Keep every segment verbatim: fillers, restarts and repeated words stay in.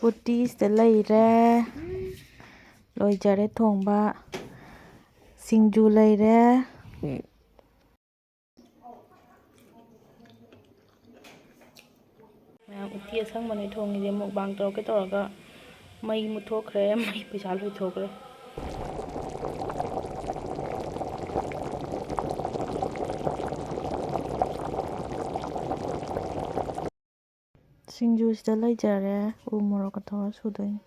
ꯎꯇꯤꯁꯤꯗ ꯂꯩꯔꯦ꯫ ꯂꯣꯏꯖꯔꯦ ꯊꯣꯡꯕ꯫ ꯁꯤꯡꯖꯨ ꯂꯩꯔꯦ꯫ ꯃꯌꯥꯝ ꯎꯇꯤ ꯑꯁꯪꯕꯅꯦ ꯊꯣꯡꯉꯤꯁꯦ꯫ ꯃꯨꯛꯕꯥꯡ ꯇꯧꯔꯛꯀꯦ ꯇꯧꯔꯒ ꯃꯩ ꯃꯨꯠꯊꯣꯛꯈ꯭ꯔꯦ꯫ ꯃꯩ ꯄꯩꯁꯥ ꯂꯣꯏꯊꯣꯛꯈ꯭ꯔꯦ꯫ ꯁꯤꯡꯖꯨꯁꯤꯗ ꯂꯩꯖꯔꯦ꯫ ꯎ ꯃꯣꯔꯣꯛꯀ ꯇꯧꯔ ꯁꯨꯗꯣꯏꯅꯤ꯫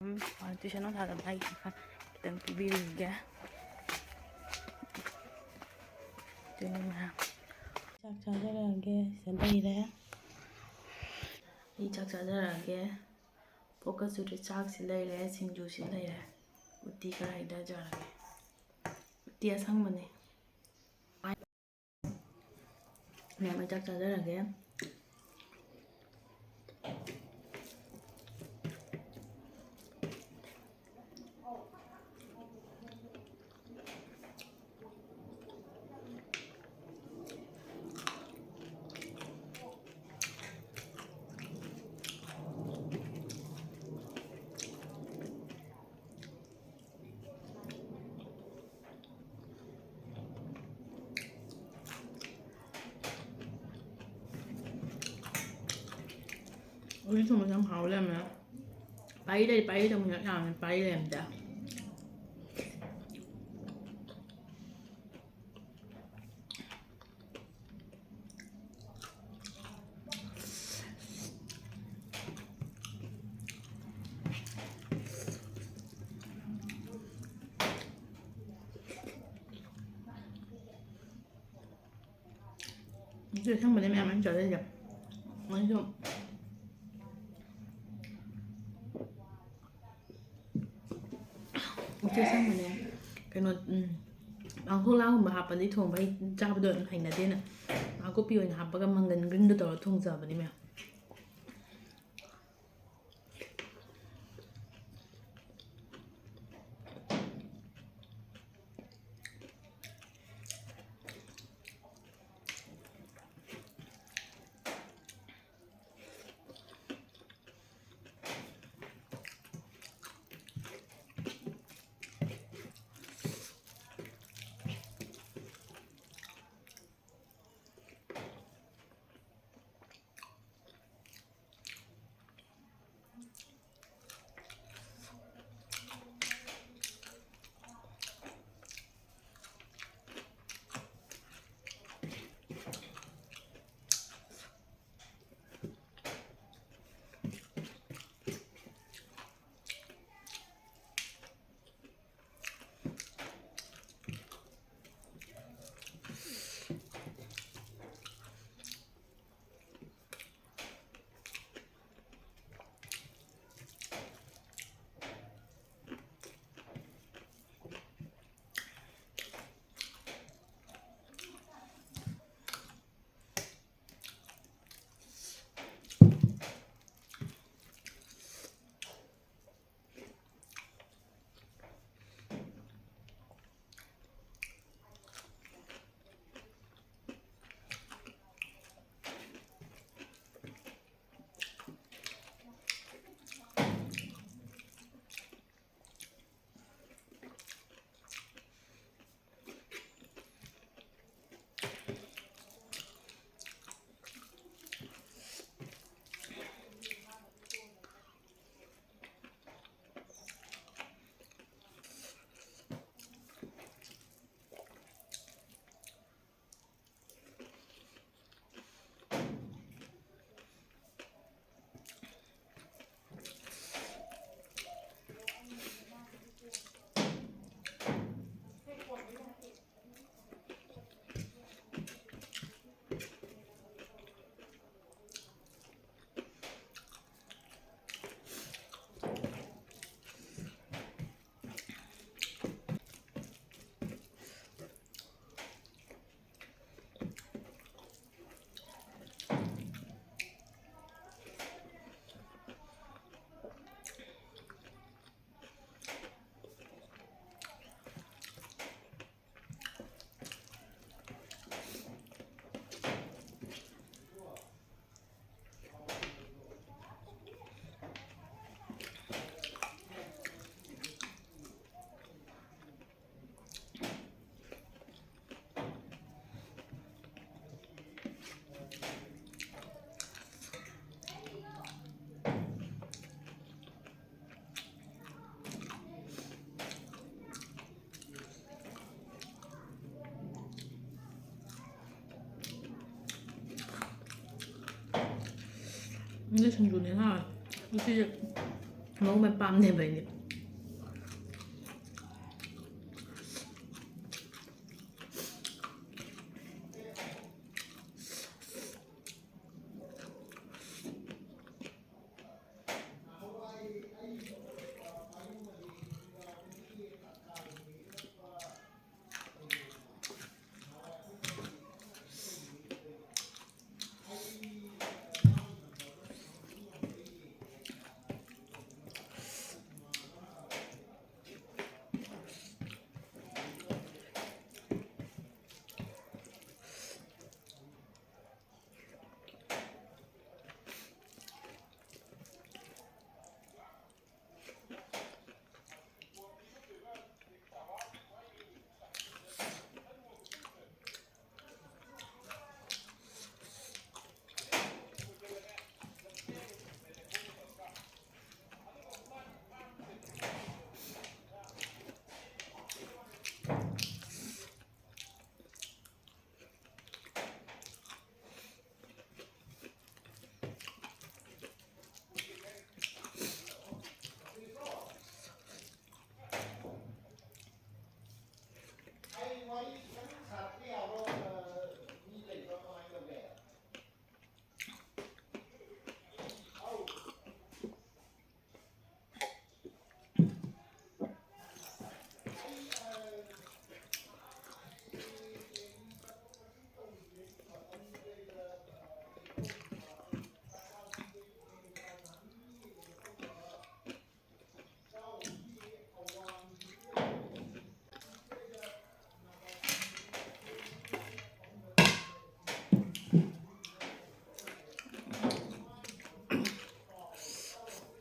ꯎꯝ, ꯇꯨꯏꯁꯟ ꯑꯣꯖꯥꯗ ꯃꯥꯏ ꯈꯤꯇꯪ ꯄꯤꯕꯤꯔꯨꯒꯦ꯫ ꯑꯗꯨꯅꯤ ꯃꯌꯥꯝ꯫ ꯆꯥꯛ ꯆꯥꯖꯔꯛꯑꯒꯦ꯫ ꯁꯤꯗ ꯂꯩꯔꯦ꯫ ꯑꯩ ꯆꯥꯛ ꯆꯥꯖꯔꯛꯑꯒꯦ꯫ ꯄꯣꯛꯀ ꯆꯨꯔꯦ꯫ ꯆꯥꯛꯁꯤ ꯂꯩꯔꯦ, ꯁꯤꯡꯖꯨꯁꯤ ꯂꯩꯔꯦ꯫ ꯎꯇꯤ ꯈꯔ ꯍꯩꯊꯖꯔꯒꯦ꯫ ꯎꯇꯤ ꯑꯁꯪꯕꯅꯦ꯫ ꯃꯌꯥꯝ, ꯑꯩ ꯆꯥꯛ ꯆꯥꯖꯔꯒꯦ꯫ ꯎꯇꯤ ꯊꯣꯡꯕꯁꯦ ꯌꯥꯝ ꯍꯥꯎ ꯂꯩꯔꯝꯃꯦ꯫ ꯄꯥꯔꯤ ꯂꯩ, ꯄꯥꯔꯤ ꯂꯩ, ꯑꯃꯨꯛ ꯌꯥꯝ ꯌꯥꯝꯃꯦ, ꯄꯥꯔꯤ ꯂꯩꯔꯝꯗꯦ꯫ ꯎꯇꯤ ꯑꯁꯪꯕꯅꯦ ꯃꯌꯥꯝ ꯑꯩꯅ ꯆꯥꯖꯩꯁꯦ꯫ ꯃꯣꯏꯁꯨ ꯎꯇꯤ ꯑꯁꯪꯕꯅꯦ꯫ ꯀꯩꯅꯣ, ꯎꯝ, ꯄꯥꯡꯈꯣꯛꯂꯥꯒꯨꯝꯕ ꯍꯥꯞꯄꯗꯤ ꯊꯣꯡꯕ ꯍꯩ-, ꯆꯥꯕꯗꯣ ꯌꯥꯝ ꯍꯩꯅꯗꯦꯅ꯫ ꯅꯥꯀꯨꯞꯄꯤ ꯑꯣꯏꯅ ꯍꯥꯞꯄꯒ ꯃꯪꯒꯟ green ꯗꯣ ꯇꯧꯔ ꯊꯣꯡꯖꯕꯅꯤ ꯃꯌꯥꯝ꯫ ꯁꯤꯡꯖꯨꯅꯦ ꯉꯥ꯫ ꯎꯇꯤꯁꯦ ꯃꯔꯨ ꯃꯄꯥꯟ ꯄꯥꯝꯗꯦꯕ ꯑꯩꯗꯤ꯫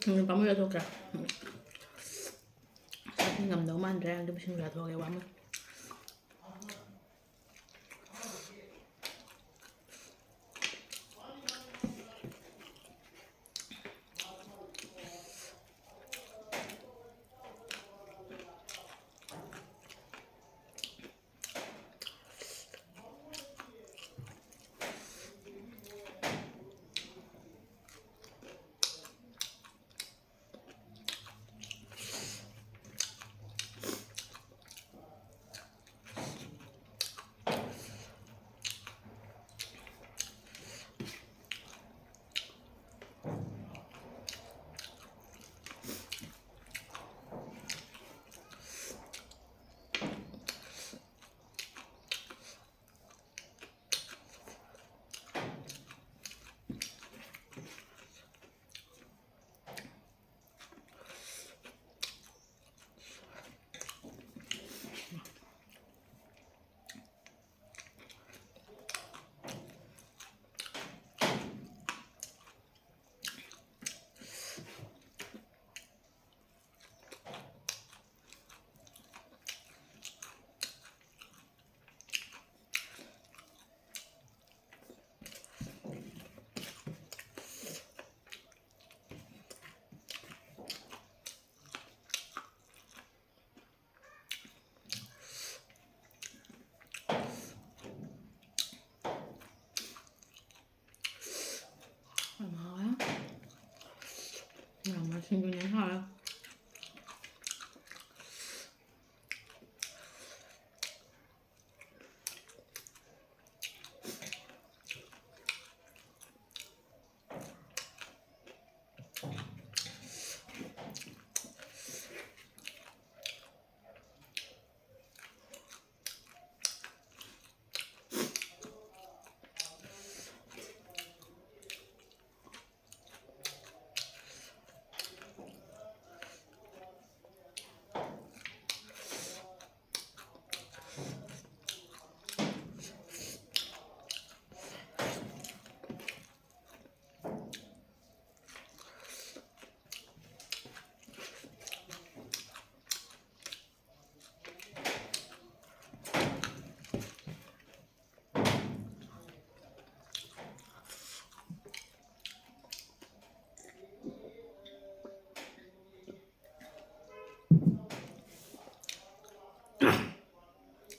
ꯎꯝ, ꯄꯥꯝꯃꯨꯏ, ꯆꯥꯊꯣꯛꯀꯦ꯫ ꯆꯥꯛꯇꯤ ꯉꯝꯗꯧ ꯃꯥꯟꯗ꯭ꯔꯦ, ꯑꯗꯨꯕꯨ ꯁꯤꯡꯖꯨ ꯆꯥꯊꯣꯛꯑꯒꯦ, ꯋꯥꯃꯟ꯫ ꯃꯌꯥꯝ ꯁꯤꯡꯖꯨꯅꯦ ꯍꯥꯎꯔꯦ꯫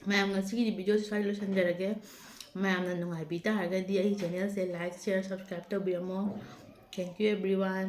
ꯃꯌꯥꯝ, ꯉꯁꯤꯒꯤꯗꯤ video ꯁꯦ ꯁ꯭ꯋꯥꯏꯗ ꯂꯣꯏꯁꯤꯟꯖꯔꯒꯦ꯫ ꯃꯌꯥꯝꯅ ꯅꯨꯡꯉꯥꯏꯕꯤ ꯇꯥꯔꯒꯗꯤ ꯑꯩꯒꯤ channel ꯁꯦ like, share, subscribe ꯇꯧꯕꯤꯔꯝꯃꯣ꯫ Thank you everyone꯫